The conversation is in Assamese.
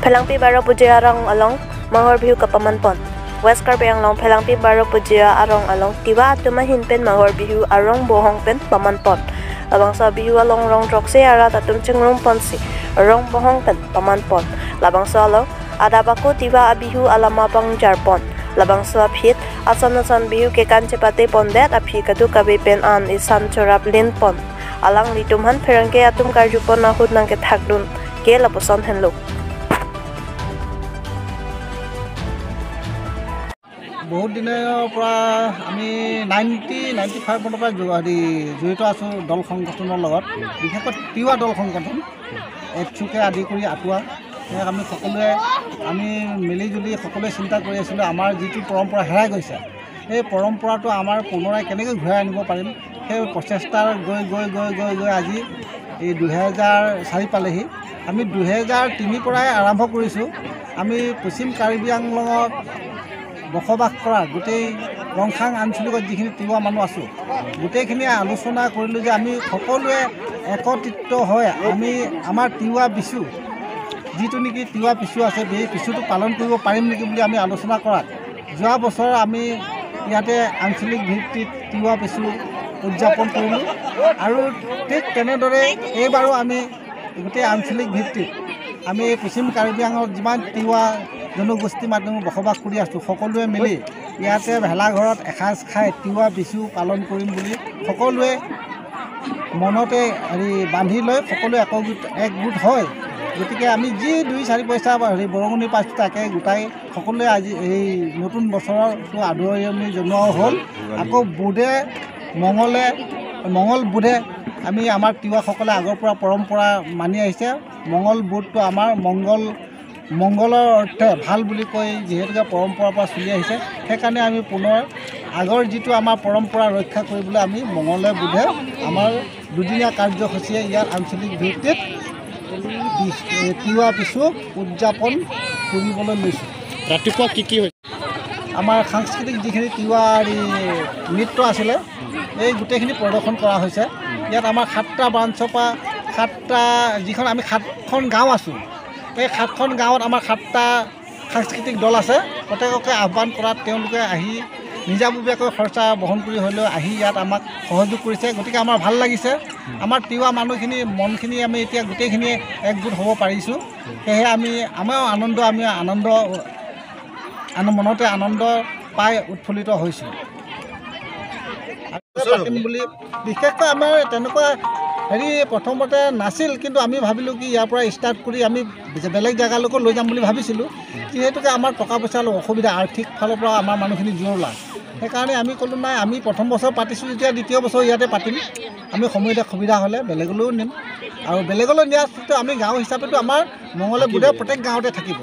Phelangpi Baro Pujia arong along Magor Bihu kapamanpon. West Karbi Anglong Phelangpi Baro Pujia arong along Tiwa atuma hinpen Magor Bihu arong bohong pen pamanpon. Labangso Bihu along rong trokse arat atum chengrong ponsi rong bohong pen pamanpon. Labangso along adabaku Tiwa Bihu alama pang jarpon. Labangso phit asan asan Bihu ke kanchepate pondet aphi kadu kabe pen an isan chorap lin pon. Alang litumhan pherangke atum karjupon nahut nangke thakdun ke laposon henlo. বহুত দিনৰ পৰা আমি 95 মানৰ পৰা জড়িত আছোঁ দল সংগঠনৰ লগত, বিশেষকৈ তিৱা দল সংগঠন একচুকে আদি কৰি আঁতোৱা। আমি সকলোৱে আমি মিলিজুলি সকলোৱে চিন্তা কৰি আছিলোঁ আমাৰ যিটো পৰম্পৰা হেৰাই গৈছে সেই পৰম্পৰাটো আমাৰ পুনৰাই কেনেকৈ ঘূৰাই আনিব পাৰিম। সেই প্ৰচেষ্টাৰ গৈ গৈ গৈ গৈ গৈ আজি এই 2004 পালেহি। আমি 2003 পৰাই আৰম্ভ কৰিছোঁ। আমি পশ্চিম কাৰ্বি আংলঙত বসবাস কৰা গোটেই ৰংখাং আঞ্চলিকত যিখিনি তিৱা মানুহ আছোঁ গোটেইখিনি আলোচনা কৰিলোঁ যে আমি সকলোৱে একত্ৰিত হৈ আমি আমাৰ তিৱা বিচু যিটো নেকি তিৱা পিছু আছে সেই পিছুটো পালন কৰিব পাৰিম নেকি বুলি আমি আলোচনা কৰাত যোৱা বছৰ আমি ইয়াতে আঞ্চলিক ভিত্তিত তিৱা পিছু উদযাপন কৰিলোঁ। আৰু ঠিক তেনেদৰে এইবাৰো আমি গোটেই আঞ্চলিক ভিত্তিত আমি পশ্চিম কাৰ্বি আংলঙত যিমান তিৱা জনগোষ্ঠী মানুহ বসবাস কৰি আছোঁ সকলোৱে মিলি ইয়াতে ভেলাঘৰত এসাঁজ খাই তিৱা বিচু পালন কৰিম বুলি সকলোৱে মনতে হেৰি বান্ধি লৈ সকলোৱে একগোট হয়। গতিকে আমি যি 2-4 পইচা হেৰি বৰঙণি পাইছোঁ তাকে গোটাই সকলোৱে আজি এই নতুন বছৰটো আদৰণি জনোৱা হ'ল। আকৌ বুধে মঙলে মঙল বুধে আমি আমাৰ তিৱাসকলে আগৰ পৰা পৰম্পৰা মানি আহিছে। মঙল বুধটো আমাৰ মংগলৰ অৰ্থে ভাল বুলি কৈ যিহেতুকে পৰম্পৰাৰ পৰা চলি আহিছে, সেইকাৰণে আমি পুনৰ আগৰ যিটো আমাৰ পৰম্পৰা ৰক্ষা কৰিবলৈ আমি মঙলে বুধে আমাৰ দুদিনীয়া কাৰ্যসূচীয়ে ইয়াত আঞ্চলিক ভিত্তিত তিৱা পিছু উদযাপন কৰিবলৈ লৈছোঁ। ৰাতিপুৱা কি কি হৈছে? আমাৰ সাংস্কৃতিক যিখিনি তিৱা নৃত্য আছিলে এই গোটেইখিনি প্ৰদৰ্শন কৰা হৈছে। ইয়াত আমাৰ 7টা ব্ৰাঞ্চৰ পৰা 7টা যিখন আমি 7খন গাঁও আছোঁ এই 7খন গাঁৱত আমাৰ 7টা সাংস্কৃতিক দল আছে। প্ৰত্যেককে আহ্বান কৰাত তেওঁলোকে আহি নিজাববীয়াকৈ খৰচা বহন কৰি হ'লেও আহি ইয়াত আমাক সহযোগ কৰিছে। গতিকে আমাৰ ভাল লাগিছে। আমাৰ তিৱা মানুহখিনি মনখিনি আমি এতিয়া গোটেইখিনিয়ে একগোট হ'ব পাৰিছোঁ। সেয়েহে আমাৰো আনন্দ আমি আনন্দ মনতে আনন্দ পাই উৎফুল্লিত হৈছোঁ। পাতিম বুলি বিশেষকৈ আমাৰ তেনেকুৱা হেৰি প্ৰথমতে নাছিল, কিন্তু আমি ভাবিলোঁ কি ইয়াৰ পৰা ষ্টাৰ্ট কৰি আমি বেলেগ জেগালৈকো লৈ যাম বুলি ভাবিছিলোঁ। যিহেতুকে আমাৰ টকা পইচা অলপ অসুবিধা, আৰ্থিক ফালৰ পৰা আমাৰ মানুহখিনি জোৰলা, সেইকাৰণে আমি ক'লোঁ নাই আমি প্ৰথম বছৰ পাতিছোঁ যেতিয়া দ্বিতীয় বছৰ ইয়াতে পাতিম। আমি সময়তে সুবিধা হ'লে বেলেগলৈও নিম আৰু বেলেগলৈ নিয়াটো আমি গাঁও হিচাপেতো আমাৰ মঙলে বুধে প্ৰত্যেক গাঁৱতে থাকিব।